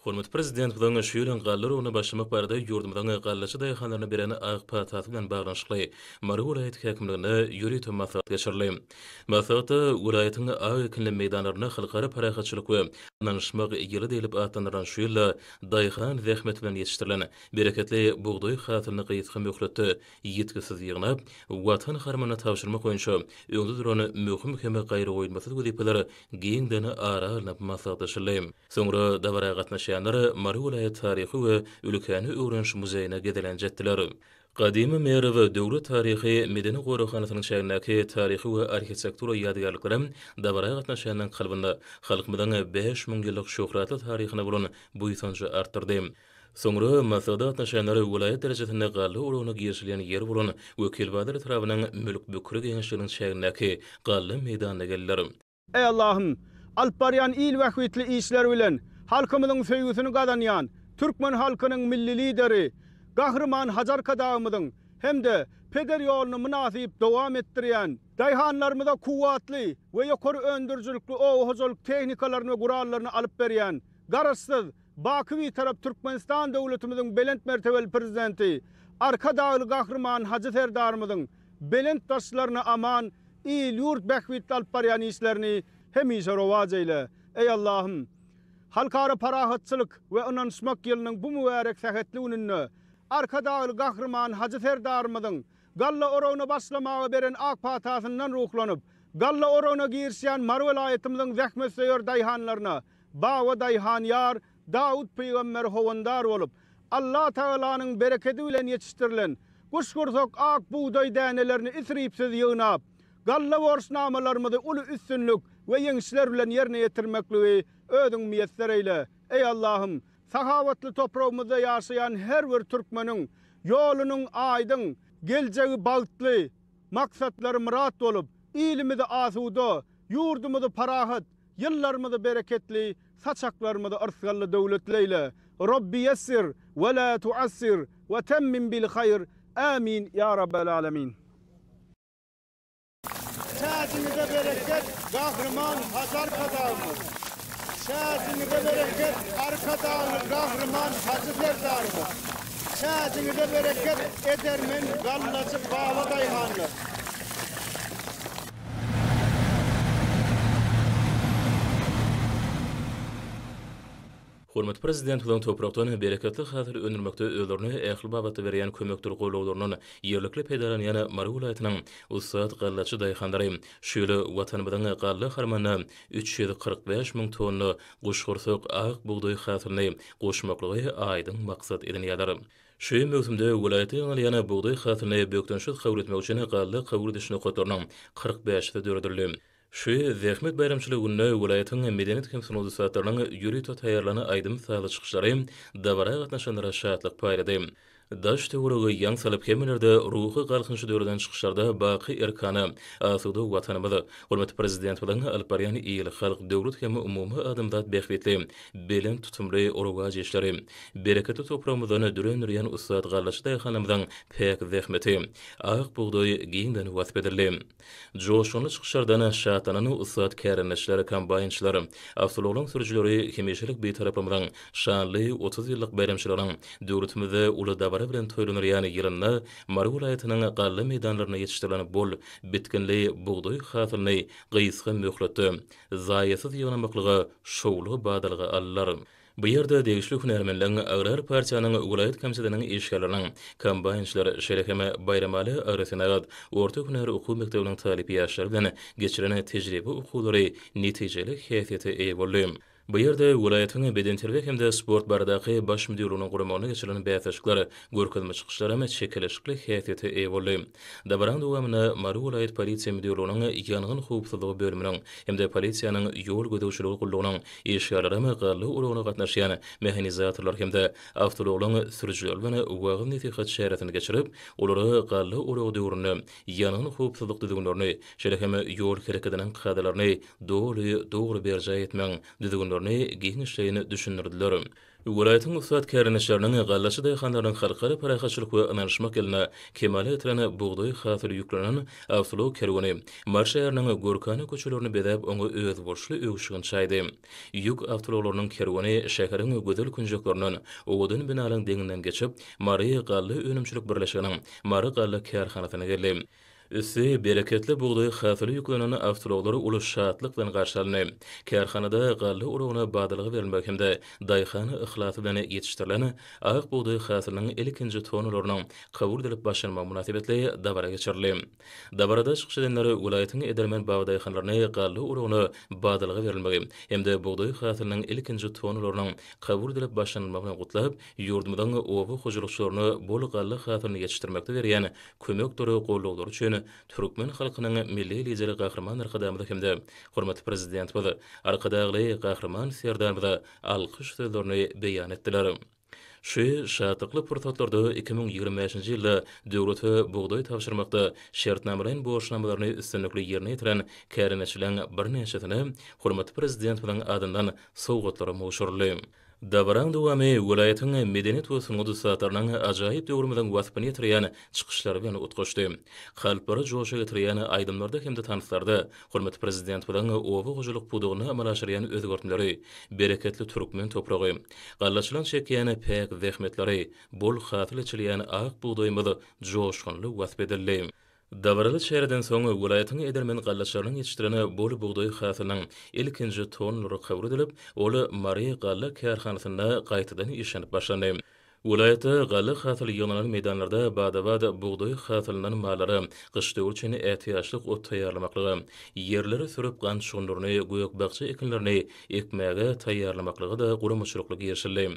Hormatly Prezidentimiziň şu ýylyň galla oragyna başlamak barada ýurdumyzyň gallaçy daýhanlaryna beren ak patasy bilen baglanyşykly Mary welaýat häkimliginde ýörite maslahat geçirildi. Maslahatda welaýatyň ak ekinli meýdanlarynda Halkara parahatçylyk we ynanyşmak ýyly diýlip atlandyrylan şu ýylda daýhan zähmeti bilen ýetişdirilen bereketli bugdaý hasylyny gysga möhletde ýitgisiz ýygnap, Watan harmanyna tabşyrmak boýunça öňde duran möhüm hem gaýragoýulmasyz wezipeler giňden ara alnyp maslahatlaşyldy. Soňra dabara gatnaşýanlar Mary welaýat taryhy we ülkäni öwreniş muzeýine gezelenç etdiler. Gadymy Merw döwlet taryhy medeni goraghanasynyň çägindäki taryhy we arhitektura ýadygärlikleri dabara gatnaşýanlaryň kalbynda halkymyzyň 5000 ýyllyk şöhratly taryhyna bolan buýsanjy artdyrdy. Soňra maslahata gatnaşýanlar welaýat derejesinde galla oragyna girişilýän ýer bolan Wekilbazar etrabynyň Mülk Bükri geňeşliginiň çägindäki galla meýdanyna geldiler. Eý Allahym! Alyp barýan il bähbitli işleri bilen halkymyzyň söýgüsini gazanýan türkmen halkynyň Milli Lideri Gahryman Hajy Arkadagymyzyň hem-de peder ýoluny mynasyp dowam etdirýän, daýhanlarymyza kuwwatly we ýokary öndürijilikli oba hojalyk tehnikalaryny we gurallaryny alyp berýän Garaşsyz, Baky Bitarap Türkmenistan döwletimiziň belent mertebeli Prezidenti Arkadagly Gahryman Hajy Serdarymyzyň belent başlaryna aman, il-ýurt bähbitli alyp barýan işlerini hemişe rowaç eýle. Eý Allahym! Halkara parahatçylyk we ynanyşmak ýylynyň bu mübärek sähetli gününde Arkadagly Gahryman Hajy Serdarymyzyň galla oragyna başlamaga beren ak patasyndan ruhlanyp, galla oragyna girişýän Mary welaýatymyzyň zähmetsöýer daýhanlaryna Baba daýhan ýar Dawut pygamber howandar bolup, Allatagalanyň berekedi bilen ýetişdirilen guşgursak ak bugdaý dänelerini isripsiz ýygnap, galla borçnamalarymyzy uly üstünlik we ýeňişler bilen ýerine ýetirmekligi Özüň miýesser eýle. Eý Allahym! Sahawatly topragymyzda ýaşaýan her bir türkmeniň ýolunyň aýdyň, geljegi bagtly, maksatlary myrat bolup, ilimizi asuda, ýurdumyzy parahat, Ýyllarymyzy bereketli, saçaklarymyzy yrsgally döwletli eýle. Robbi ýessir we la tuassir we temmim bil haýr. Amin ýa Rabbel Alemin. Täjiňize bereket Gahryman Hajy Arkadagymyz. Täjiňize bereket Arkadagly Gahryman Hajy Serdarymyz. Täjiňize bereket edermen gallaçy baba daýhanlar. Hormatly Prezidentimiziň toprakdan bereketli hasyl öndürmekde özlerine ähli babatda berýän kömekdir gollaglaryndan ýerlikli peýdalanýan Mary welaýatynyň ussat gallaçy daýhanlary şu ýyl Watanymyzyň galla harmanyna 345 müň tonna guşgursak ak bugdaý hasylyny goşmaklygy aýdyň maksat edinýärler. Şu möwsümde welaýatda ýygnalýan bugdaý hasylyny bökdençsiz kabul etmek üçin galla kabul ediş nokatlarynyň 40 bäşisi döredildi. Şu zähmet baýramçylygy gününe welaýatyň medeniýet hem sungat ussatlarynyň ýörite taýýarlan aýdym-sazly çykyşlary dabara gatnaşanlara şatlyk paýlady. Daş-töwerege ýaň salyp, hemmelerde ruhy galkynyşy döreden çykyşlarda baky erkana, asuda Watanymyz, hormatly Prezidentimiziň alyp barýan il-halk, döwlet hem umumy adamzat bähbitli belent tutumly rowaç işleri, bereketli topragymyzdan dür öndürýän ussat gallaçy daýhanlarymyzyň päk zähmeti, ak bugdaý giňden wasp edildi. Joşgunly çykyşlardan şatlanan ussat kärendeçiler, kombaýnçylar, awtoulaglaryň sürüjileri hemişelik Bitaraplygymyzyň şanly 30 ýyllyk baýramçylygynyň döwletimizde uly dabara bilen toýlanylýan ýylynda Mary welaýatynyň galla meýdanlarynda ýetişdirilen bol bitginli bugdaý hasylyny gysga möhletde zaýasyz ýygnamaklyga şowly badalga aldylar. Bu ýerde degişli hünärmenleň, Agrar partiýanyň welaýat komitetiniň işgärleriniň, kombaýnçylar, şeýle hem Baýramaly agrosenagat orta hünär okuw mekdebiniň talyp ýaşlary bilen geçiren tejribe okuwlary netijeli häsiýete eýe boldy. Bu ýerde welaýatyň bedenterbiýe hem-de sport baradaky Baş müdirliginiň guramagynda geçirilen bäsleşikler, görkezme çykyşlar hem çekeleşikli häsiýete eýe boldy. Dabaranyň dowamynda Mary welaýat polisiýa müdirliginiň ýangyn howpsuzlygy bölüminiň hem-de polisiýanyň ýol gözegçiligi gullugynyň işgärleri hem galla ulagyna gatnaşýan mehanizatorlar hem-de awtoulaglaryň sürüjileri bilen wagyz-nesihat çäresini geçirip, olara galla ulagy döwründe ýangyn howpsuzlyk düzgünlerini, şeýle hem ýol hereketiniň kadalaryny doly dogry berjaý etmegiň düzgünlerini. düzgünlerini giňişleýin düşündirdiler. Welaýatyň ussat kärendeçileriniň, gallaçy daýhanlarynyň Halkara parahatçylyk we ynanyşmak ýylynda kemala getiren bugdaý hasyly ýüklenen awtoulag kerweni Mary şäheriniň görkana köçelerini bezäp, oňa özboluşly öwüşgin çaýdy. Ýük awtoulaglarynyň kerweni şäheriň gözel künjeklerinden, owadan binalaryň deňinden geçip, Mary galla önümçilik birleşiginiň Mary galla kärhanasyna geldi. Üsti bereketli bugdaý hasyly ýüklenen awtoulaglar uly şatlyk bilen garşy alyndy. Kärhanada galla uragyna badalga berilmegi hem-de daýhan yhlasy bilen ýetişdirilen ak bugdaý hasylynyň ilkinji tonnalarynyň kabul edilip başlanmagy mynasybetli dabara geçirildi. Dabarada çykyş edenler welaýatyň edermen babadaýhanlaryny galla uragyna badalga berilmegi hem-de bugdaý hasylynyň ilkinji tonnalarynyň kabul edilip başlanylmagy bilen gutlap, ýurdumyzyň oba hojalykçylaryna bol galla hasylyny ýetişdirmekde berýän kömekdir gollawlary üçin türkmen halkynyň Milli Lideri Gahryman Arkadagymyza hem-de hormatly Prezidentimiz Arkadagly Gahryman Serdarymyza alkyş sözlerini beýan etdiler. Şu şatlykly pursatlarda 2025-nji ýylda döwlete bugdaý tabşyrmakda şertnamalaýyn borçnamalaryny üstünlikli ýerine ýetiren kärendeçileriň birnäçesine hormatly Prezidentimiziň adyndan sowgatlaram gowşuryldy. Dabaraň dowamy welaýatyň medeniýet we sungat ussatlarynyň ajaýyp döwrümiziň waspyny ýetirýän çykyşlary bilen utgaşdy. Kalplary joşa getirýän aýdymlarda hem-de tanslarda hormatly Prezidentimiziň oba hojalyk pudagynda amala aşyrýan özgertmeleri, bereketli türkmen topragy, gallaçylaryň çekýän päk zähmetleri, bol hasyl eçilýän ak bugdaýymyz joşgunly wasp edildi. Dabaraly çäreden soň, welaýatyň edermen gallaçlarynyň ýetişdiren bol bugdaý hasylynyň ilkinji tonnalary kabul edilip, ol Mary galla kärhanasynda gaýtadan işlenip başlandy. Welaýatda galla hasyly ýygnalan meýdanlarda bada-bat bugdaý hasylyndan mallara gyş döwri üçin ätiýaçlyk ot taýýarlamaklyga, ýerleri sürüp gant şugundyryny, gök-bakja ekinlerini ekmäge taýýarlamaklyga-da guramaçylykly girişildi.